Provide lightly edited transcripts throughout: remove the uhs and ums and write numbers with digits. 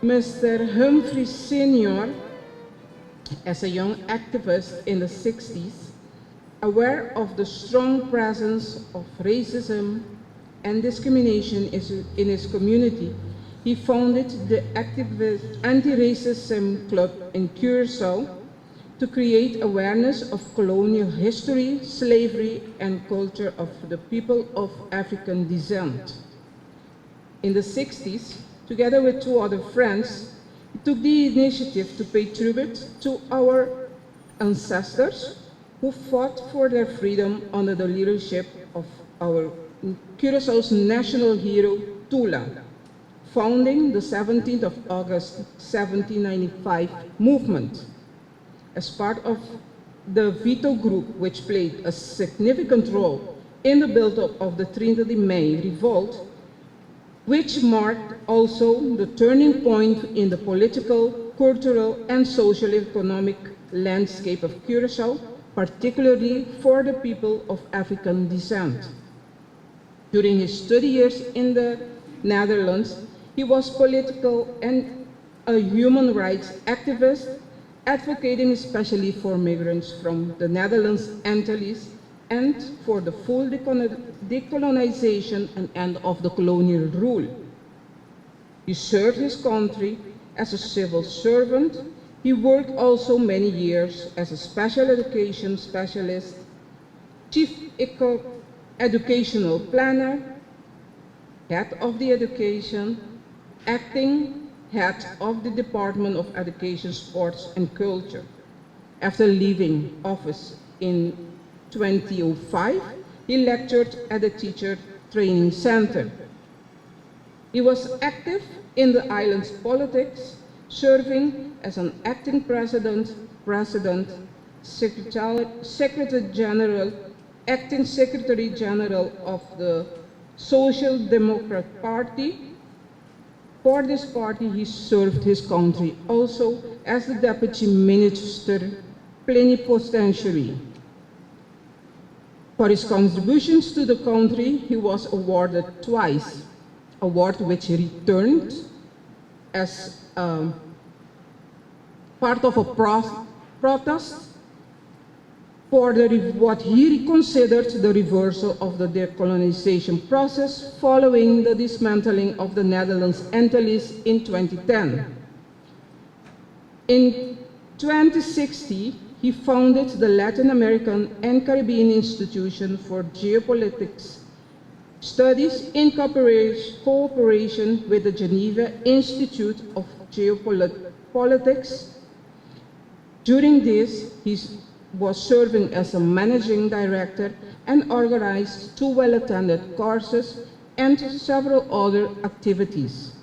Mr. Humphrey Sr., as a young activist in the 60s, aware of the strong presence of racism and discrimination in his community, he founded the Anti-Racism Club in Curaçao to create awareness of colonial history, slavery, and culture of the people of African descent. In the 60s, together with two other friends, he took the initiative to pay tribute to our ancestors who fought for their freedom under the leadership of our Curaçao's national hero, Tula, founding the 17th of August 1795 movement. As part of the Veto Group, which played a significant role in the build-up of the 30 de Mei revolt, which marked also the turning point in the political, cultural, and social economic landscape of Curaçao, particularly for the people of African descent. During his study years in the Netherlands, he was political and a human rights activist, advocating especially for migrants from the Netherlands Antilles and for the full decolonization and end of the colonial rule. He served his country as a civil servant. He worked also many years as a special education specialist, chief educational planner, head of the education, acting head of the Department of Education, Sports and Culture. After leaving office in 2005, he lectured at the Teacher Training Center. He was active in the island's politics, serving as an acting president, president, secretary, secretary general, acting secretary general of the Social Democrat Party. For this party, he served his country also as the deputy minister plenipotentiary. For his contributions to the country, he was awarded twice, award which he returned as part of a protest for what he considered the reversal of the decolonization process following the dismantling of the Netherlands Antilles in 2010. In 2060, he founded the Latin American and Caribbean Institution for Geopolitics Studies in cooperation with the Geneva Institute of Geopolitics. During this, he was serving as a managing director and organized two well-attended courses and several other activities.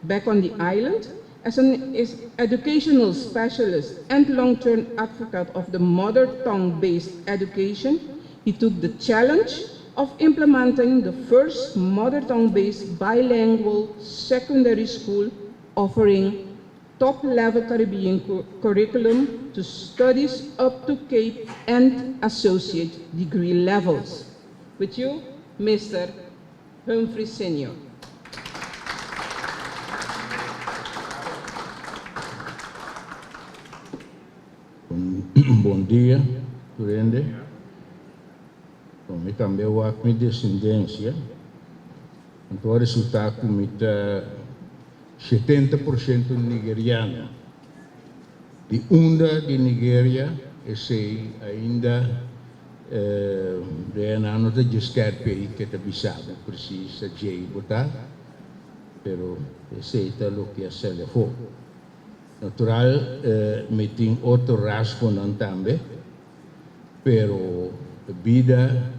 Back on the island, as an educational specialist and long-term advocate of the mother tongue-based education, he took the challenge of implementing the first mother tongue-based bilingual secondary school offering top-level Caribbean curriculum to studies up to Cape and associate degree levels. With you, Mr. Humphrey Sr. Bon dia, tur hende. Bon, mi tambe wak mi desendensia. Anto a resultá ku mi ta 70% nigeriano. Di unda di Nigeria esei ainda DNA no ta dje skerpi ei ke ta bisa bo presis ta djei bo ta, pero esei ta loke a sali afó. Natural mi tin otro rasgonan tambe, pero bida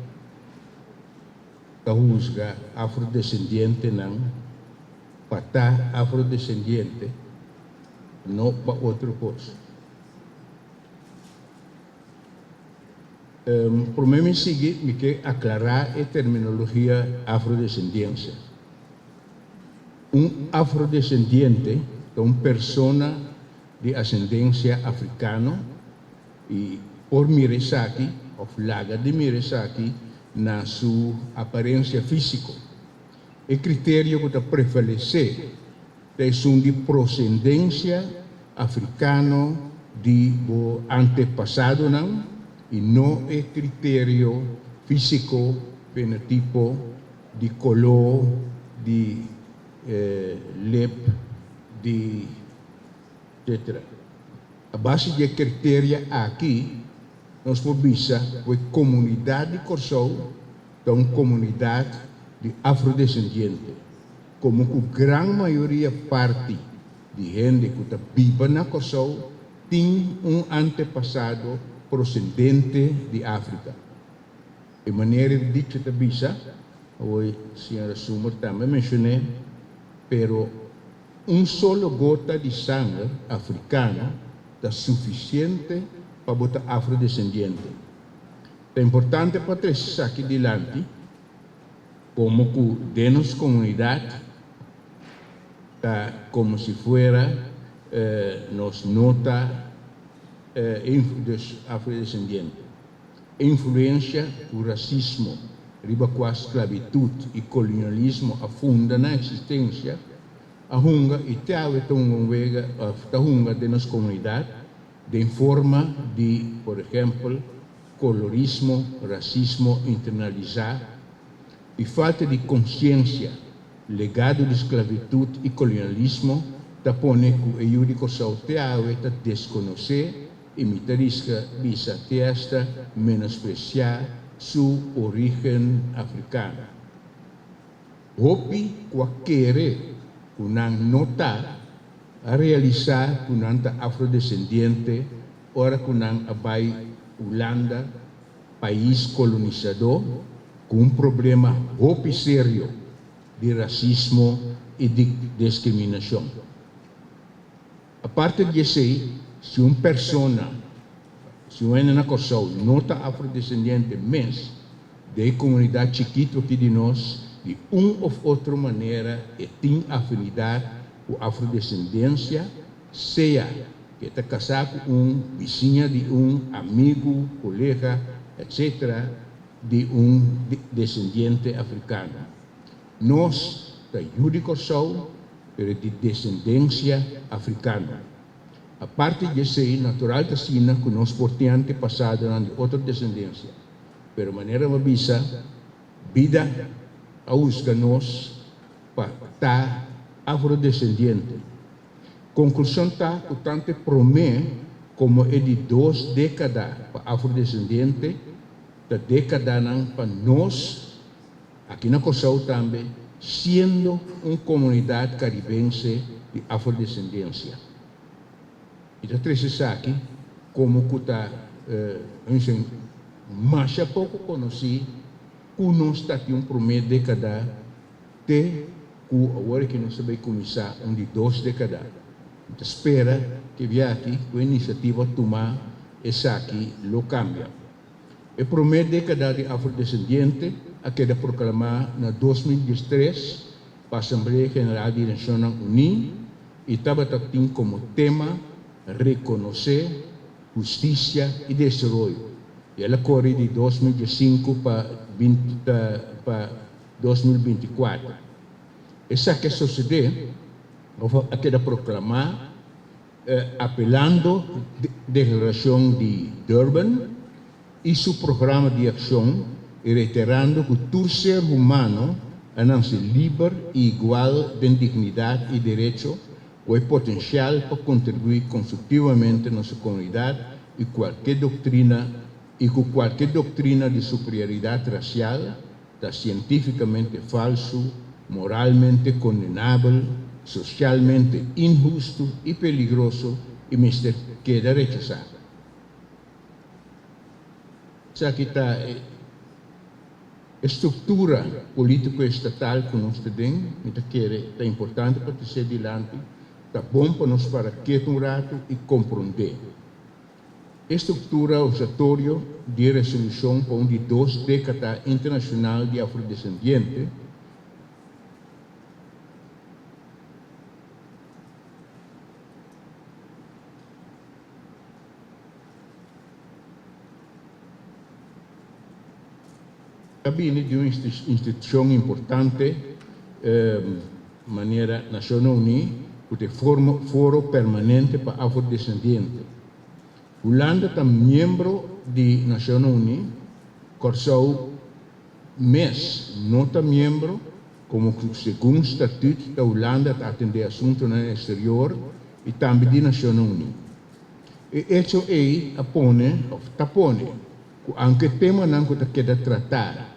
ta husga afrodescendientenan pa ta afrodescendiente, no pa otro cos. Prome mi sigui mi ke aclara e terminologia afrodescendiense. Un afrodescendiente ta un persona di ascendencia africano y por mira esaki of laga di mira esaki na su aparencia fisico. E criterio cu ta prevalece. ta esun di prosendensia afrikano di bo antepasadonan i no e kriterio físiko, fenotipo, di koló, di lep, di etcetera. A base di e kriteria aki nos por bisa ku e komunidat di Kòrsou ta un komunidat di afrodesendiente, komo ku gran mayoria parti di hende ku ta biba na Kòrsou tin un antepasado prosendente di Afrika. E manera e dicho ta bisa, awor señora Summer tambe a menshon'é, pero un solo gota di sanger afrikano ta sufisiente pa bo ta afrodesendiente. Ta importante pa trese esaki dilanti komo ku den nos komunidat ta komo si fuera nos no ta dus afrodesendiente. E influensia ku rasismo riba kua sklabitut i kolonialismo a funda nan eksistensia a hunga i te awe ta hunga un wega òf ta hunga den nos komunidat den forma di, por ehèmpel, kolorismo, rasismo internalisá i falta di konsiensia, legado di sklabitut i kolonialismo ta pone ku e yu di Kòrsou te awe ta deskonosé i mi ta riska bisa te hasta menospresiá su orígen afrikano. Hopi ku a kere ku nan no ta, a realisá ku nan ta afrodesendiente ora ku nan a bai Hulanda, pais kolonisadó, ku un problema hopi serio di rasismo i di diskriminashon. Aparte di esei, si un persona, si un hende na Kòrsou no ta afrodesendiente mes, den e komunidat chikitu aki di nos, di un òf otro manera e tin afinidat ku afrodesendensia, sea ku e ta kasá ku un, bisiña di un, amigu, kolega, etc. Di un desendiente afrikano. Nos ta yu di Kòrsou, pero di desendensia afrikano. Aparte di esei, natural ta asina ku nos por tin antepasadonan di otro desendensia, pero manera mi a bisa, bida a husga nos pa ta afrodesendiente. Konklushon ta ku tantu e promé komo e di dos dékada pa afrodesendiente ta dékadanan pa nos, Aki na Kòrsou tambe, siendo un komunidat karibense di afrodesendensia. Mi ta trese esaki komo ku ta un masha poko konosí ku nos ta tin un promé dékada te ku awor aki nos ta bai kuminsá un di dos dékada. Mi ta spera ku e biaha aki ku e inisiativa tumá esaki lo kambia. E promé dékada di afrodesendiente a keda proklamá na 2013 pa Asamblea General di Nashonnan Uní i tabata tin komo tema Rekonosé Hustisia i Desaroyo i el a kore di 2015 pa pa 2024. Esaki a sosodé òf a keda proklamá Apelando Deklarashon di Durban i su programa di akshon i reiterando ku tur ser humano a nanse liber i igual den dignidat i derecho ku e potensial pa kontribuí konstruktivamente na su komunidat i kualke doktrina i ku kualke doktrina di superioridat rasial ta sientífikamente falsu, moralmente kondenabel, sosialmente inhustu i peligroso i mester keda rechasá. Esaki ta e struktura polítiko estatal ku nos ta den. Mi ta kere ta importante pa trese dilanti. Ta bon pa nos para ketu un ratu i komprondé. E struktura obsatorio di e resolushon pa un di dos dékada internashonal di afrodesendiente, ta bini di un institushon importante manera Nashonnan Uní. ku ta e foro permanente pa afrodesendiente. Hulanda ta miembro di Nashonnan Uní, Kòrsou mes no ta miembro, komo ku segun statüt ta Hulanda ta atendé asuntunan eksterior i tambe di Nashonnan Uní. E echo ei a pone òf ta pone ku anke temanan ku ta keda tratá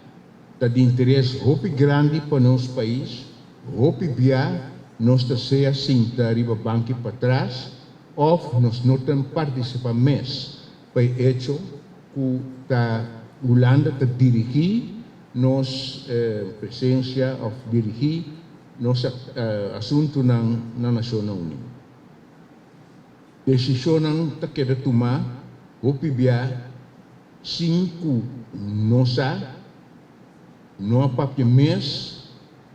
ta di interes hopi grandi pa nos pais, hopi bia nos ta sea sinta riba banki patras òf nos no ta partisipá mes pa e echo ku ta Hulanda ta dirigí nos presensia òf dirigí nos asuntunan na Nashonnan Uní. Desishonnan ta keda tumá hopi bia sin ku nos sa, no a papia mes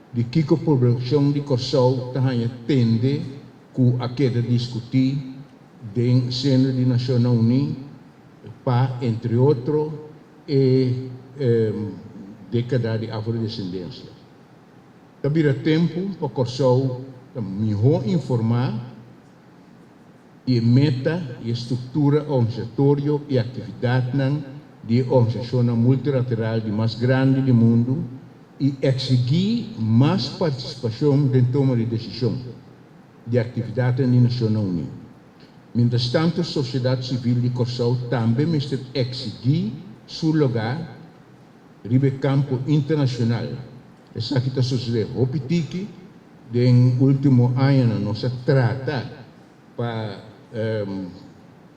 di kiko poblashon di Kòrsou ta haña tende ku a keda diskutí den seno di Nashonnan Uní pa entre otro e dékada di afrodesendensia. Ta bira tempu pa Kòrsou ta mihó informá di e meta i e struktura organisatorio i aktividatnan di e organisashonnan multilateral di mas grandi di mundu i eksigí mas partisipashon den toma di desishon di aktividatnan di Nashonnan Uní. Mientrastantu sosiedat sivil di Kòrsou tambe mester eksigí su lugá riba e kampo internashonal. Esaki ta sosodé hopi tiki. Den último añanan nos a trata pa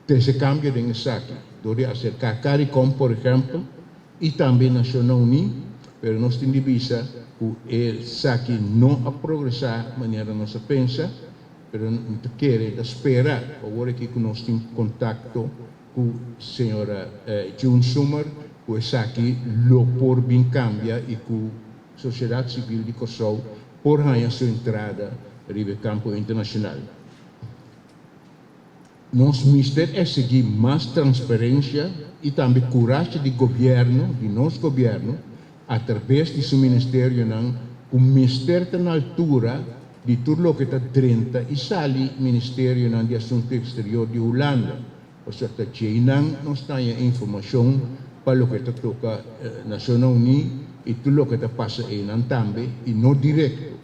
trese kambio den esaki dor di aserká Caricom por ehèmpel i tambe Nashonnan Uní, pero nos tin di bisa ku esaki no a progresá manera nos a pensa, pero mi ta kere, ta spera awor aki ku nos tin kontakto ku señora June Summer ku esaki lo por bin kambia i ku sosiedat sivil di Kòrsou por haña su entrada riba e kampo internashonal. Nos mester eksigí mas transparensia i tambe kurashi di gobièrnu, di nos gobièrnu, atrabes di su ministerionan ku mester ta na altura di tur loke ta drenta i sali ministerionan di Asuntu Eksterior di Hulanda. Pasobra ta djeinan nos ta haña informashon pa loke ta toka Nashonnan Uní i tur loke ta pasa einan tambe i no direkto.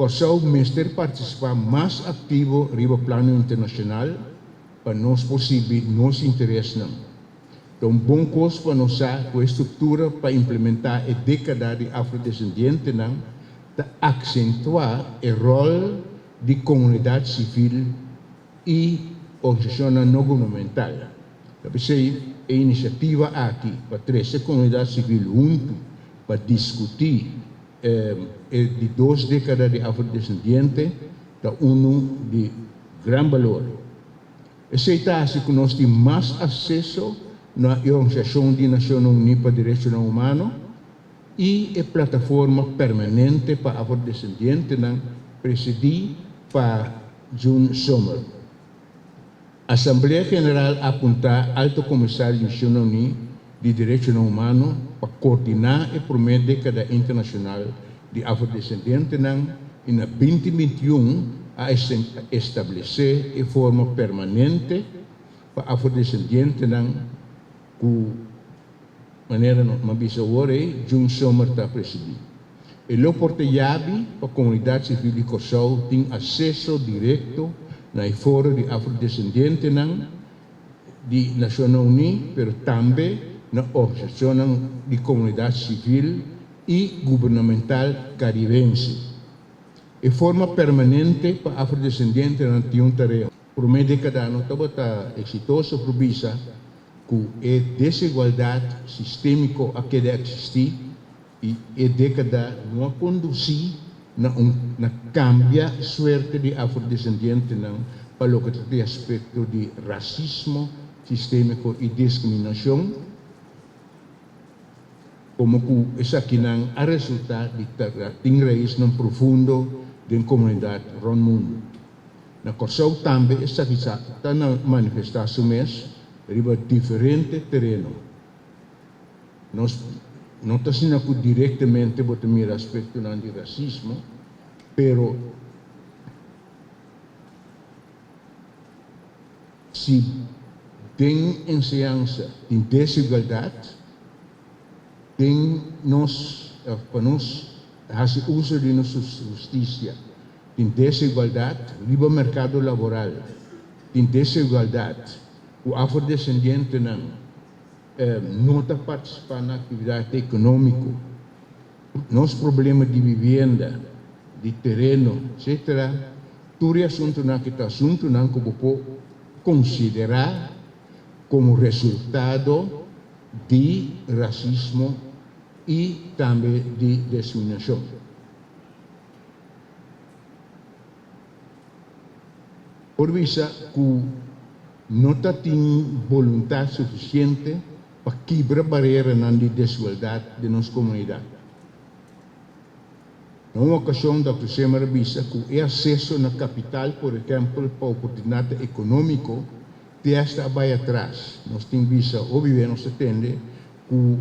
Kòrsou mester partisipá mas aktivo riba plano internashonal pa nos por sirbi nos interesnan. Ta un bon kos pa nos sa ku e struktura pa implementá e dékada di afrodesendientenan ta aksentuá e ròl di komunidat sivil i organisashonnan no gubernamental. Ta p'esei e inisiativa aki pa trese komunidat sivil huntu pa diskutí e di dos dékada di afrodesendiente ta unu di gran balor. Esei ta hasi ku nos tin mas akseso na e Organisashon di Nashonnan Uní pa Derechonan Humano i e Plataforma Permanente pa Afrodesendientenan presidí pa June Summer. Asamblea General a apuntá Alto Komisario di Nashonnan Uní di Derechonan Humano pa koordiná e promé dékada internashonal di afrodesendientenan i na 2021 a establesé e forma permanente pa afrodesendientenan ku manera no a bisa awor ei, June Summer ta presidí. E lo por ta yabi pa komunidat sivil di Kòrsou tin aseso direkto na e foro di afrodesendientenan di Nashonnan Uní, pero tambe na organisashonnan di komunidat sivil i gubernamental karibense. E forma permanente pa afrodesendientenan tin un tarea. Promé dékada no tabata eksitoso por bisa ku e desigualdat sistémiko a keda eksistí i e dékada no a kondusí na un na kambia suerte di afrodesendientenan pa loke ta di aspekto di rasismo sistémiko i diskriminashon, komo ku esakinan a resultá di ta tin raisnan profundo den komunidat rònt mundu. Na Kòrsou tambe esaki sa ta na manifestá su mes riba diferente tereno. Nos no ta asina ku direktamente bo ta mira aspektonan di rasismo, pero. Si den enseñansa tin desigualdat, den nos pa nos hasi uso di nos hustisia tin desigualdat, riba merkado laboral tin desigualdat ku afrodesendientenan no ta partisipá na aktividat ekonómiko, nos problema di vivienda, di tereno, etcétera, tur e asuntunan aki ta asuntunan ku bo por konsiderá komo resultado di rasismo i tambe di deskriminashon. Por bisa ku no ta tin boluntat sufisiente pa kibra bareranan di desigualdat den nos komunidat. Na un okashon Dòkter Zimmer a bisa ku e aseso na kapital, por ehèmpel pa oportunidatnan ekonómiko, te hasta a bai atras. Nos tin bisa hopi bes nos ta tende ku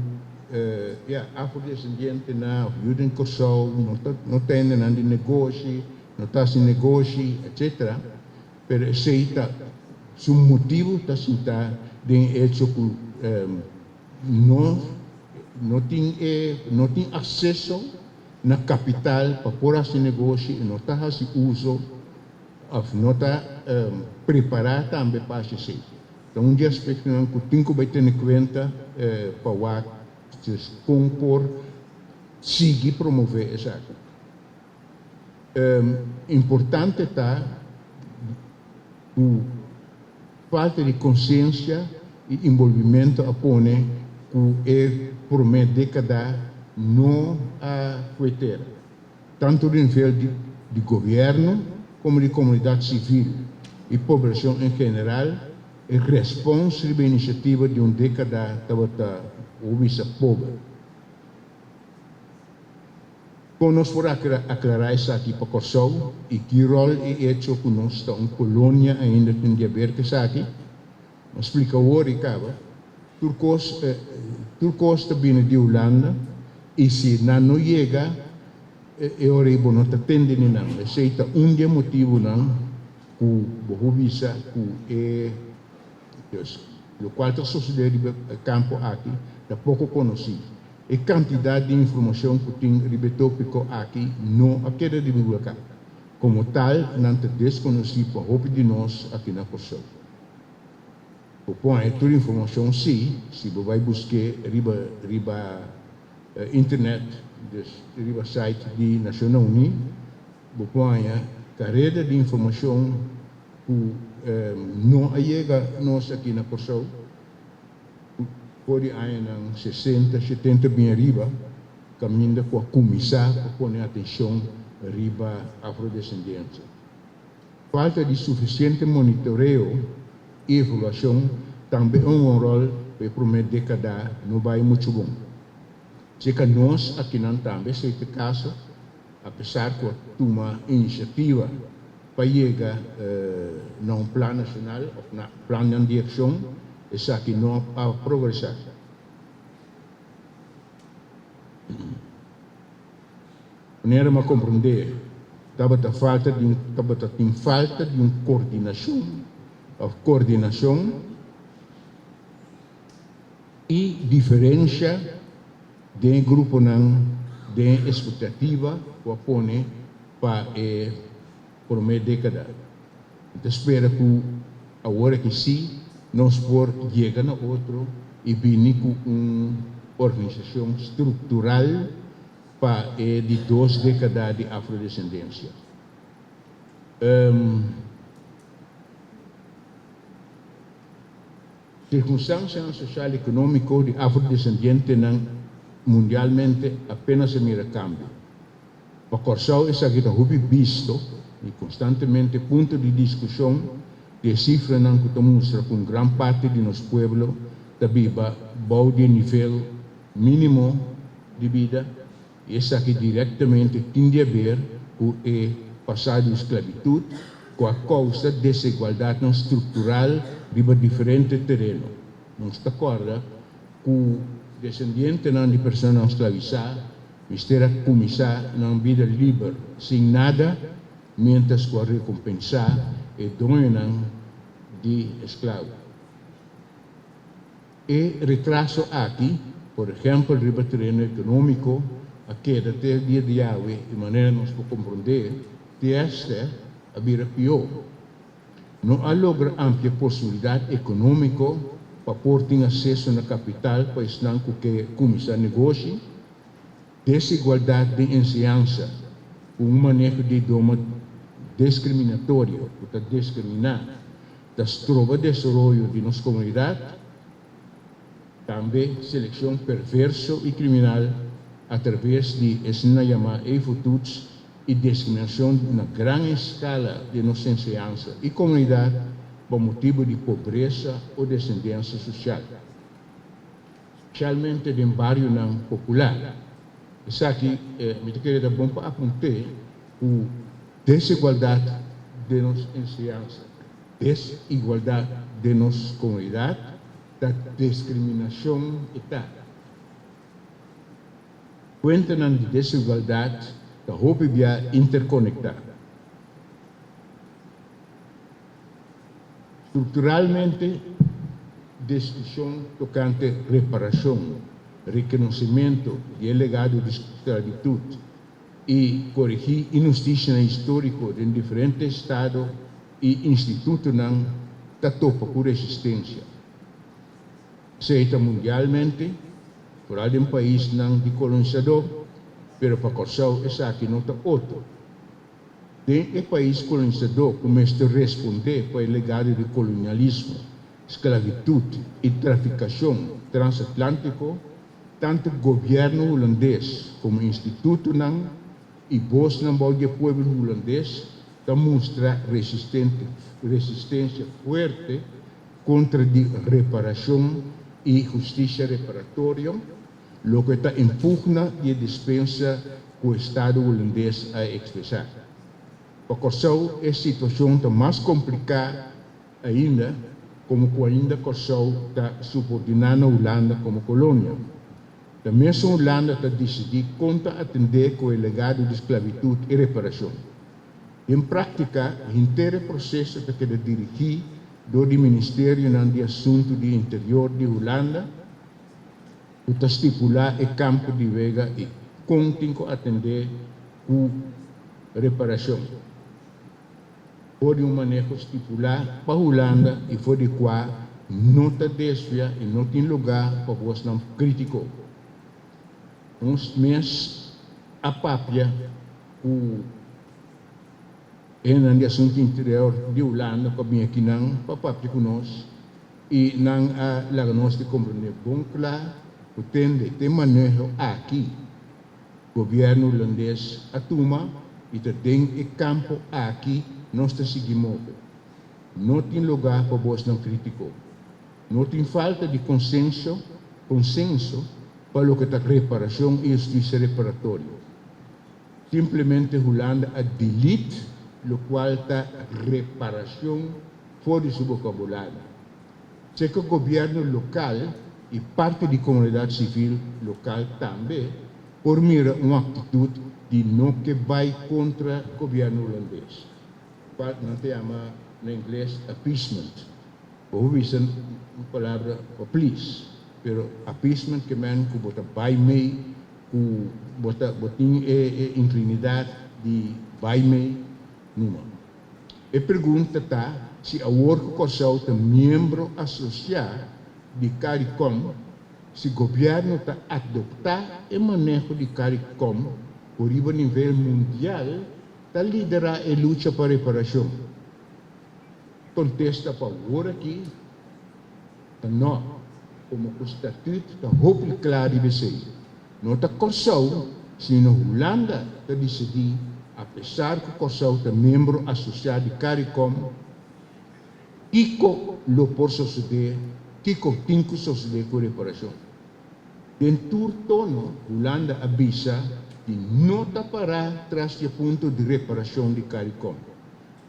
ya afrodesendientenan òf yu den Kòrsou no ta no ta hendenan di negoshi, no ta hasi negoshi, etcetera. Pero esei ta su motibu ta sinta den e echo ku no no tin e no tin akseso na kapital pa por hasi negoshi i no ta hasi uso òf no ta prepará tambe pa hasi esei. Ta un di aspektonan ku tin ku bai tene kuenta pa wak kon por sigui promové esaki. Importante ta ku falta di konsiensia i inbolbimentu a pone ku e promé dékada no a kue tera, tantu di nivel di gobièrnu komo di komunidat sivil i poblashon en general. E respons riba e inisiativa di un dékada tabata hopi bisa pober. Kon nos por aklará esaki pa Kòrsou i ki ròl e echo ku nos ta un kolonia ainda tin di aber ku esaki? Nos splika awor i kaba. Tur kos tur kos ta bini di Hulanda i si nan no yega e ora ei bo no ta tende ni nan. Esei ta un di e motibunan ku bo por bisa ku e lokual ta sosodé riba e kampo aki ta poko konosí. E kantidat di informashon ku tin riba e tópiko aki no a keda divulgá. Komo tal, nan ta deskonosí pa hopi di nos aki na Kòrsou. Bo por haña tur informashon sí, si bo bai busk'é riba riba internet, dus riba site di Nashonnan Uní, bo por haña kareda di informashon ku no a yega nos aki na Kòrsou. For di añanan sesenta, shetenta bin ariba, kaminda ku a kuminsá pa pone atenshon riba afrodesendiente. Falta di sufisiente monitoreo i evaluashon tambe un un ròl pa e promé dékada no bai muchu bon. Seka nos akinan tambe esei ta e kaso, apesar ku a tuma inisiativa pa yega na un plan nashonal òf na plannan di akshon, esaki no a progresá. Manera mi a komprondé, tabata falta di un tabata tin falta di un kordinashon òf kordinashon i diferensha den e gruponan den e espektativa ku a pone pa e promé dékada. Mi ta spera ku awor aki sí nos por yega na otro i bini ku un organisashon struktural pa e di dos dékada di afrodesendensia. Sirkunstansianan sosial ekonómiko di afrodesendientenan mundialmente apenas a mira kambio. Pa Kòrsou esaki ta hopi bisto i konstantemente punto di diskushon di e sifranan ku ta mustra ku un gran parti di nos pueblo ta biba bou di e nivel mínimo di bida i esaki direktamente tin di aber ku e pasado di sklabitut ku a kousa desigualdatnan struktural riba diferente tereno. Nos ta kòrda ku desendientenan di personanan sklavisá Mester a kuminsá nan bida liber, sin nada, miéntras ku a rekompensá e doñonan di esklabo. E retraso aki, por ehèmpel riba tereno ekonómiko, a keda te dia di awe i manera nos por komprondé, te hasta a bira pió. No a logra amplia posibilidat ekonómiko pa por tin aseso na kapital pa esnan ku ke kuminsá negoshi. Desigualdat den enseñansa, ku un maneho di idioma deskriminatorio ku ta deskriminá, ta stroba desaroyo di nos komunidat. Tambe selekshon perverso i kriminal atraves di esnan yamá evotoets i diskriminashon na gran eskala den nos enseñansa i komunidat pa motibu di pobresa o desendensia sosial, spesialmente den barionan popular. Esaki mi ta kere ta bon pa apunt'é ku desigualdat den nos enseñansa, desigualdat den nos komunidat ta diskriminashon e ta. Kuentanan di desigualdat ta hopi bia interkonektá. Strukturalmente, diskushon tokante reparashon, rekonosimentu di e legado di sklabitut i korigí inhustishanan históriko den diferente estado i institutonan ta topa ku resistensia. Esei ta mundialmente, foral den paisnan di kolonisadó, pero pa Kòrsou esaki no ta otro. Den e pais kolonisadó ku mester respondé pa e legado di kolonialismo, sklabitut i trafikashon transatlántiko, tantu gobièrnu hulandes komo institutonan i bosnan bou di e pueblo hulandes ta mustra resistensia fuerte kontra di reparashon i hustisia reparatorio, loke ta en pugna di e despensa ku Estado hulandes a ekspresá. Pa Kòrsou e situashon ta mas kompliká ainda komo ku ainda Kòrsou ta supordiná na Hulanda komo kolonia. Ta mesun Hulanda ta disidí kon ta atendé ku e legado di sklabitut i reparashon. Den práktika, henter e proseso ta keda dirigí dor di ministerionan di Asuntu di Interior di Hulanda, ku ta stipulá e kampo di wega i kon tin ku atendé ku reparashon for di un maneho stipulá pa Hulanda i for di kua no ta desvia i no tin lugá pa bosnan krítiko. Nos mes a papia ku hendenan di Asuntu Interior di Hulanda ku a bin akinan pa papia ku nos i nan a laga nos di komprendé bon kla ku tende te maneho aki gobièrnu hulandes a tuma i ta den e kampo aki nos ta sigui move. No tin lugá pa bosnan krítiko. No tin falta di konsenso konsenso pa loke ta reparashon i hustisia reparatorio. Simplemente Hulanda a delete lokual ta reparashon for di su bokabulario. Seka gobièrnu lokal i parti di komunidat sivil lokal tambe por mira un aktitut di no ke bai kontra gobièrnu hulandes, kual nan ta yama na ingles appeasement. Bo por bisa un palabra pa please, pero appeasement ke men ku bo ta bai mei ku bo ta bo tin e e inclinidat di bai mei numa. E pregunta ta si awor ku Kòrsou ta miembro asosiá di Caricom, si gobièrnu ta adoptá e maneho di Caricom ku riba nivel mundial ta liderá e lucha pa reparashon. Kontesta pa awor aki ta nò, komo ku statüt ta hopi kla riba esei. No ta Kòrsou, sino Hulanda ta disidí, apesar ku Kòrsou ta miembro asosiá di Caricom, kiko lo por sosodé, kiko tin ku sosodé ku reparashon. Den tur tono Hulanda a bisa di no ta pará tras di e punto di reparashon di Caricom.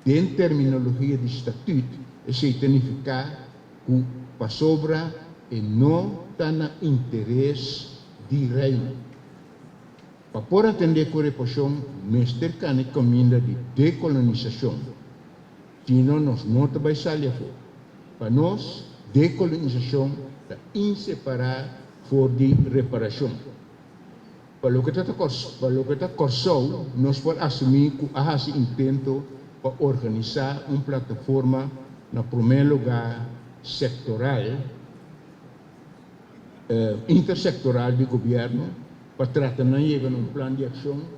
Den terminologia di statüt esei ta nifiká ku pasobra e no ta na interes di Reino. Pa por atendé ku repashon mester kana e kaminda di dekolonisashon, sino nos no ta bai sali afó. Pa nos, dekolonisashon ta insepará for di reparashon. Pa loke ta pa loke ta Kòrsou, nos por asumí ku a hasi intento pa organisá un plataforma na promé lugá sektoral, intersektoral di gobièrnu pa trata nan yega na un plan di akshon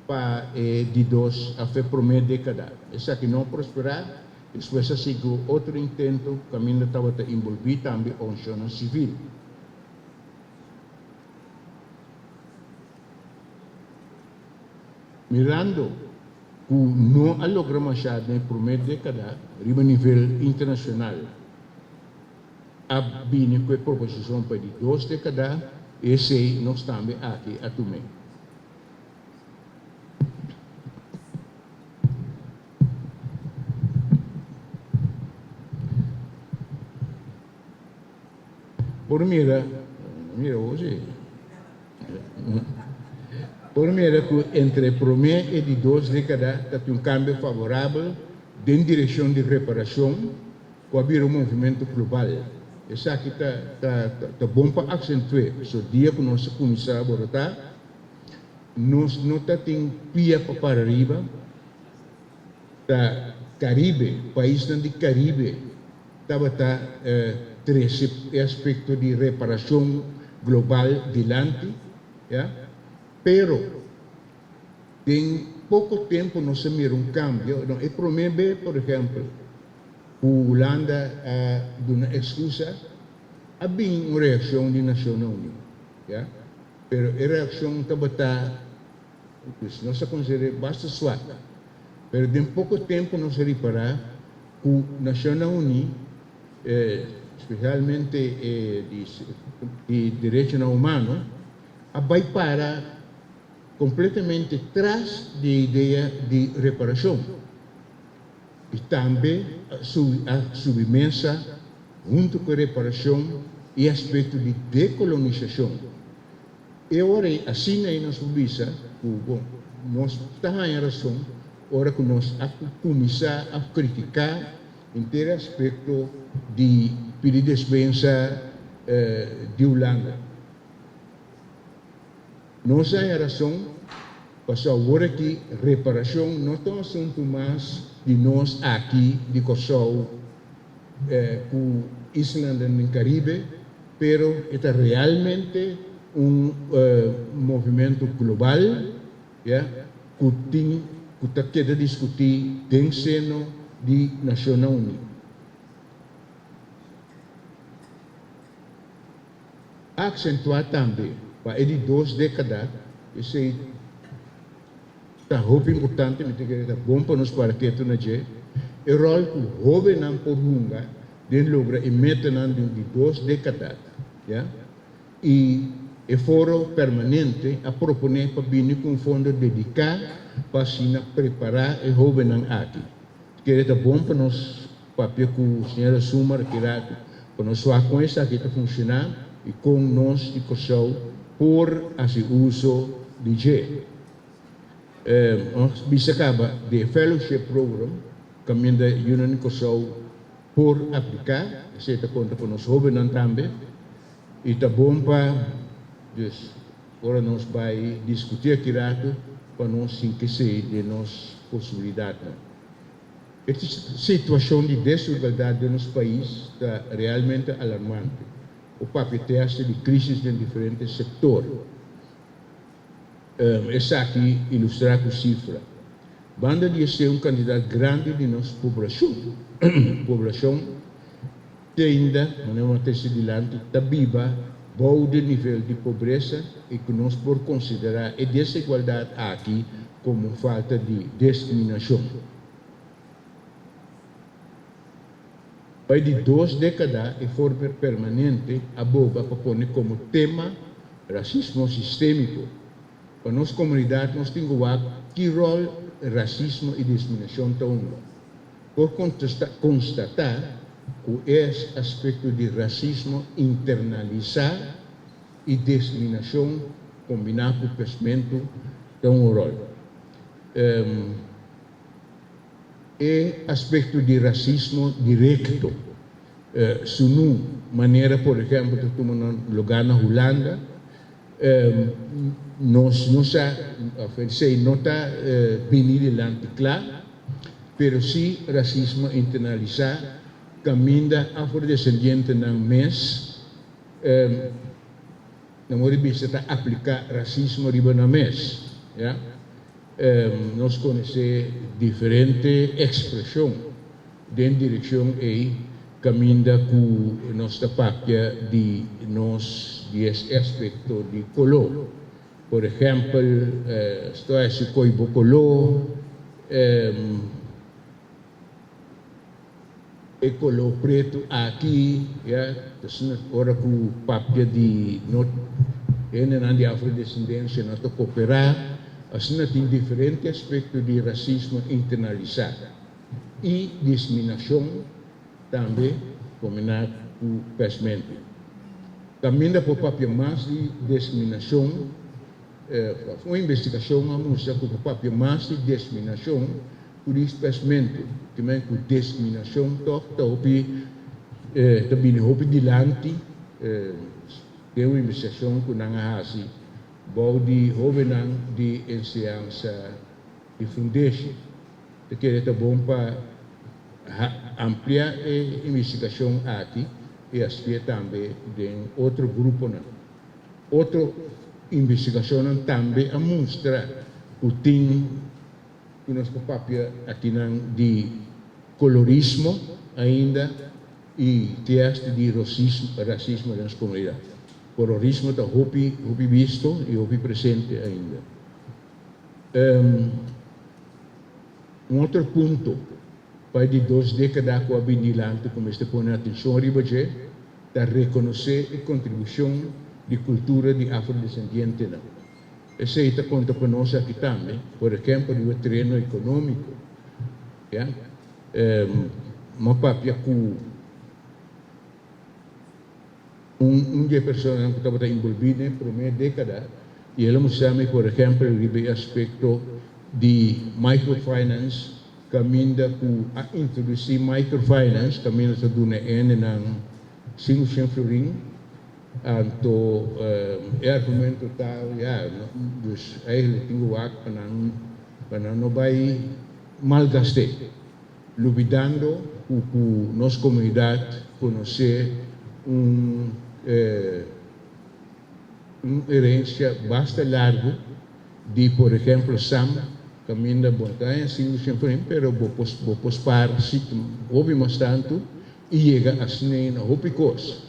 pa e di dos òf e promé dékada. Esaki no a prosperá, despues a sigui otro intento kaminda tabata inbolbí tambe organisashonnan sivil. Mirando ku no a logra mashá den e promé dékada riba nivel internashonal, a bini ku e proposishon pa e di dos dékada, esei nos tambe aki a tum'é. Por mira, mira bo si. Por mira ku entre e promé e di dos dékada ta tin un kambio favorabel den direkshon di reparashon ku a bira un movimentu global. Esaki ta ta ta bon pa aksentu'é, pasobra dia ku nos a kuminsá borotá, nos no ta tin pia pa para riba. Ta Karibe, paisnan di Karibe tabata trese e aspekto di reparashon global dilanti, ya. Pero den poko tempu nos a mira un kambio. No, e promé be, por ehèmpel, ku Hulanda a duna ekskusa, a bin un reakshon di Nashonnan Uní, ya. Pero e reakshon tabata, pues nos a konsider'é basta swak. Pero den poko tempu nos a ripará ku Nashonnan Uní, spesialmente e di derechonan humano, a bai para kompletamente tras di e idea di reparashon i tambe a subi mesa huntu ku e reparashon e aspekto di dekolonisashon. E ora ei asina ei nos por bisa ku bon, nos ta haña rason ora ku nos a kuminsá a kritiká henter e aspekto di pidi despensa di Hulanda. Nos a haña rason pasobra awor aki reparashon no ta un asuntu mas di nos aki di Kòrsou ku islanan den Karibe, pero e ta realmente un movimento global, ya, ku tin ku ta keda diskutí den seno di Nashonnan Uní. A aksentuá tambe pa e di dos dékada, esei ta hopi importante, mi ta kere ta bon pa nos para ketu na dje, e ròl ku hóbennan por hunga den logra e metanan di un di dos dékada, ya. I e foro permanente a proponé pa bini ku un fondo dediká pa asina prepará e hóbennan aki. Kere ta bon pa nos papia ku señora Sumar aki ratu pa nos wak kon esaki ta funshoná i kon nos di Kòrsou por hasi uso di dje. Nos bisa kaba di e fellowship program kaminda yunan di Kòrsou por apliká, esei ta konta pa nos hóbennan tambe i ta bon pa dus ora nos bai diskutí aki ratu pa nos sinti esei den nos posibilidatnan. E situashon di desigualdat den nos pais ta realmente alarmante. O papia te hasta di krisis den diferente sektor. Esaki ilustrá ku sifra. Banda di esei un kantidat grandi di nos poblashon poblashon te ainda, manera bo a trese dilanti, ta biba bou di nivel di pobresa i ku nos por konsiderá e desigualdat aki komo un falta di diskriminashon. Pa e di dos dékada e former permanente a boga pa pone komo tema rasismo sistémiko. Pa nos komunidat nos tin ku wak ki ròl rasismo i diskriminashon ta hunga. Por konstatá ku e aspekto di rasismo internalisá i diskriminashon kombiná ku pesmentu ta un ròl. E aspekto di rasismo direkto. Sunú, manera por ehèmpel ta tuma lugá na Hulanda. Nos no sa òf esei no ta bini dilanti kla, pero sí rasismo internalisá kaminda afrodesendientenan mes na modo di bista ta apliká rasismo riba nan mes. Ya. Nos konosé diferente ekspreshon den direkshon ei kaminda ku nos ta papia di nos di es aspekto di koló. Por ehèmpel, sto hasi koi bo koló, e koló pretu aki, ya, ta asina ora ku papia di no hendenan di afrodesendensia no ta koperá, asina tin diferente aspekto di rasismo internalisá. I disminashon tambe kombiná ku pèsmentu. Kaminda por papia mas di disminashon, òf un investigashon a mustra ku por papia mas di disminashon ku di pèsmentu. Te men ku disminashon tòg ta hopi ta bini hopi dilanti den un investigashon ku nan a hasi bou di hóbennan di enseñansa di fundeshi. Ta kere ta bon pa amplia e investigashon aki i hacié tambe den otro gruponan. Otro investigashonnan tambe a mustra ku tin ku nos por papia akinan di kolorismo ainda i te hasta di rasismo den nos komunidat. Kolorismo ta hopi hopi bisto i hopi presente ainda. Un otro punto pa e di dos dékada ku a bin dilanti ku mester pone atenshon riba dje ta rekonosé e kontribushon di kultura di afrodesendientenan. Esei ta konta pa nos aki tambe, por ehèmpel riba tereno ekonómiko. Ya. M'a papia ku. Un di e personanan ku tabata enbolbí den e promé dékada i el a mustra mi por ehèmpel riba e aspekto di microfinance kaminda ku a introdusí microfinance kaminda ta duna e hendenan 500 florin anto e argumento ta ya dus eigenlijk tin ku wak pa nan pa nan no bai malgast'é. Lubidando ku ku nos komunidat konosé un un herensia basta largu di por ehemplo Sam kaminda bo no ta haña sinku shen florin pero bo por bo por spar si hopi mas tantu i yega asina na hopi kos.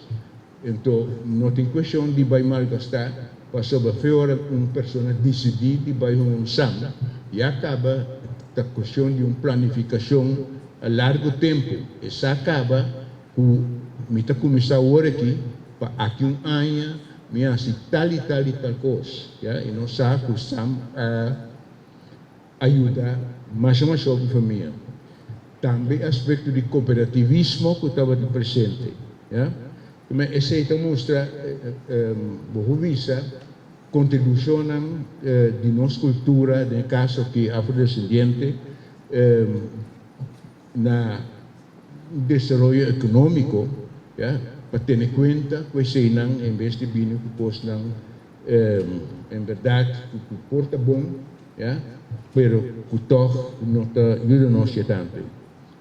Ento no tin kueshon di bai malgastá pasobra fe ora un persona disidí di bai un Sam ya kaba ta kueshon di un planifikashon a largu tempu. E sa kaba ku mi ta kuminsá awor aki pa aki un aña mi hasi tal i tal i tal kos ya i nos sa ku Sam a a yuda masha masha hopi famia. Tambe e aspekto di kooperativismo ku tabata presente, ya. Kuma esei ta mustra bo por bisa kontribushonnan di nos kultura, den e kaso aki afrodesendiente, na desaroyo ekonómiko, ya, pa tene kuenta ku eseinan en bes di bini ku kosnan en bèrdat ku por ta bon, ya, pero ku tòg no ta yuda nos dje tantu.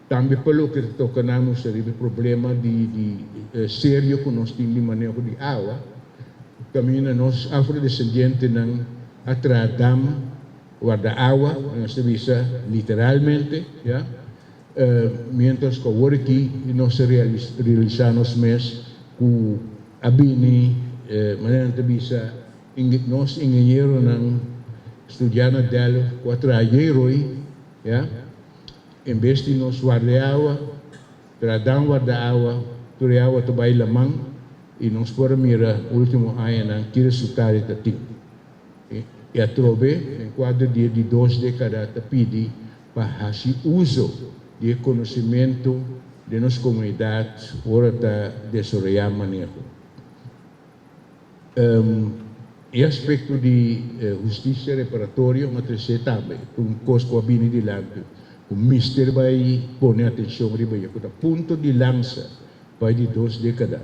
Tambe pa loke ta toka nan nos ta riba e problema di di serio ku nos tin di maneho di awa, kaminda nos afrodesendientenan a traha dam warda awa, nos ta bisa literalmente, ya, mientras ku awor aki nos ta realisa nos mes ku a bini manera nan ta bisa nos ingenieronan studia na Delft ku a traha Jeroy, ya, en bes di nos warda e awa, traha dam warda awa, tur e awa ta bai laman i nos por a mira ultimo añanan ki resultado e ta tin. I atrobe den kuadro di e di dos dekada ta pidi pa hasi uso di e konosementu den nos komunidat ora ta desaroyá maneho. E aspekto di hustisia reparatorio a tresé tambe un kos ku a bini dilanti ku mester bai pone atenshon riba dje, ku ta punto di lansa. Pa di dos dékada.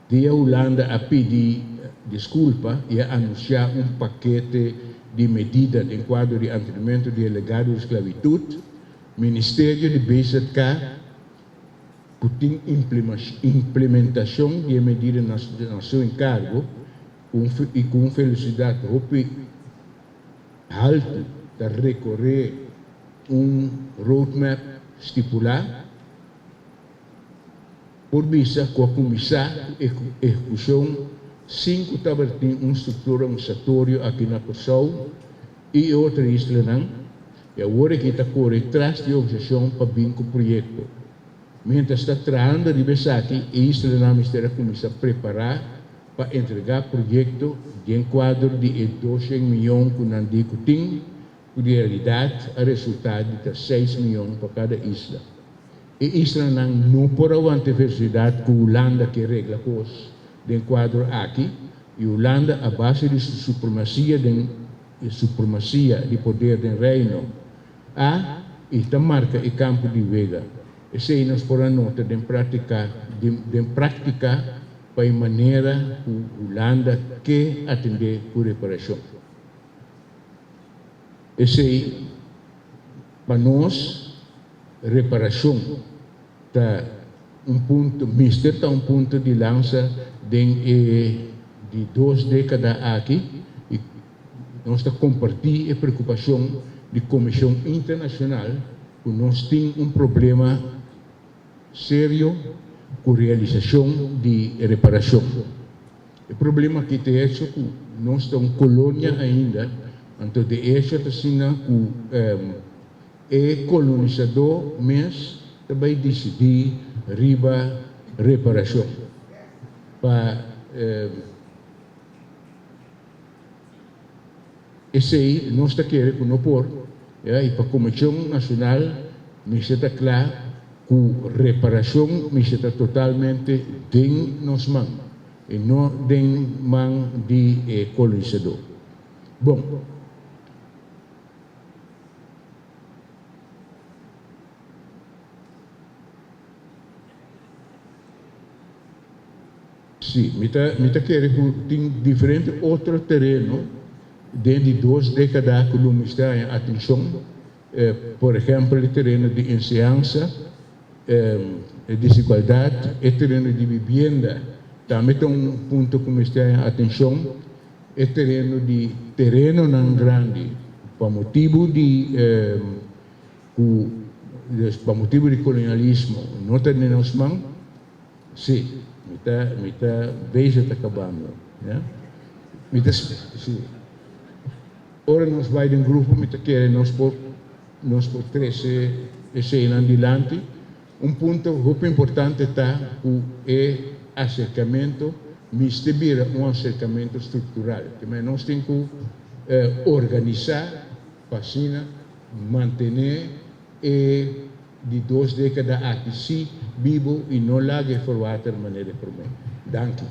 Dia Hulanda a pidi diskulpa i a anunsiá un pakete di medida den kuadro di antrimentu di e legado di sklabitut, Ministerio di BZK ku tin implementashon di e medida na su enkargo i ku un felosidat hopi haltu ta rekoré un roadmap stipulá. Por bisa ku a kuminsá ku ehekushon sin ku tabatin un struktura organisatorio aki na Kòrsou i e otro islanan, i awor aki ta kore tras di organisashon pa bin ku proyekto. Miéntras ta trahando riba esaki, e islanan mester a kuminsá prepará pa entregá proyekto den kuadro di e doshen mion ku nan di ku tin, ku di realidat a resultá di ta seis mion pa kada isla. E islanan no por a wanta e velosidat ku Hulanda ke regla kos den kuadro aki i Hulanda a base di su supremasia den e supremasia di poder den Reino a i ta marka e kampo di wega. Esei nos por a nota den práktika den práktika pa e manera ku Hulanda ke atendé ku reparashon. Esei pa nos reparashon ta un punto, mester ta un punto di lansa den e di dos dékada aki i nos ta kompartí e preokupashon di Komishon Internashonal ku nos tin un problema serio ku realisashon di reparashon. E problema aki ta e hecho ku nos ta un kolonia ainda, anto de hecho ta asina ku e kolonisadó mes ta bai disidí riba reparashon pa esei nos ta kere ku no por, ya, i pa Komishon Nashonal mester ta kla ku reparashon mester ta totalmente den nos man i no den man di e kolonisadó. Bon. Sí, mi ta mi ta kere ku tin diferente otro tereno den di dos dékada ku lo mester haña atenshon, por ehèmpel e tereno di enseñansa, e desigualdat, e tereno di bibienda tambe ta un punto ku mester haña atenshon, e tereno di terenonan grandi pa motibu di ku pa motibu di kolonialismo no ta den nos man. Sí, mi ta, mi ta bezig ta kabando, ya. Mi ta, sí. Ora nos bai den grupo mi ta kere nos por, nos por trese eseinan dilanti. Un punto hopi importante ta ku e aserkamentu mester bira un aserkamentu struktural. Te mei nos tin ku organisá pa asina mantené e Di dos dékada aki sí bibo i no laga e forwater manera e promé. Danki.